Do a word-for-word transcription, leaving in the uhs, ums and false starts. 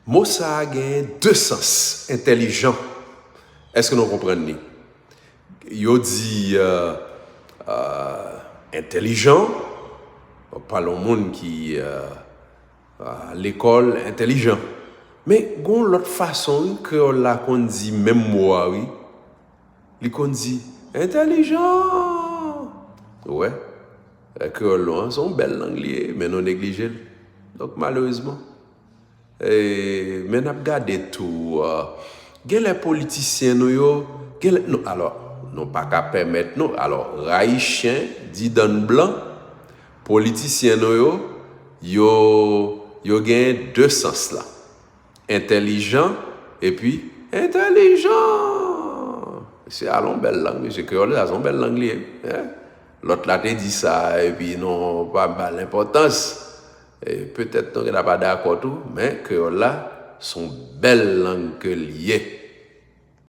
Mo sa a genyen de sans, entèlijan. Èske nou konprann li? Yo di euh, euh, entèlijan, pale yon moun ki euh, euh, lekòl entèlijan. Men gon lòt fason wi, kreyòl la konn di menm mo a wi. Li konn di entèlijan. Ou wè, kreyòl nou an se yon bèl lang li ye, men nou neglije l. Donk malerezman, E, men n ap gade tou, euh, genlè politisyen nou yo, genlè, nou, alò, nou pa ka pèmèt nou, alò, rayi chen, di dann blan, politisyen nou yo, yo, yo genyen de sans la. Entèlijan, epi entèlijan. Se alon bèl lang, mesye, kreyòl la, se yon bèl lang li ye. Lòt la te di sa, epi nou pa ba l enpòtans. E petèt nou gentan pa dakò tou, men kreyòl la, se yon bèl lang ke l ye.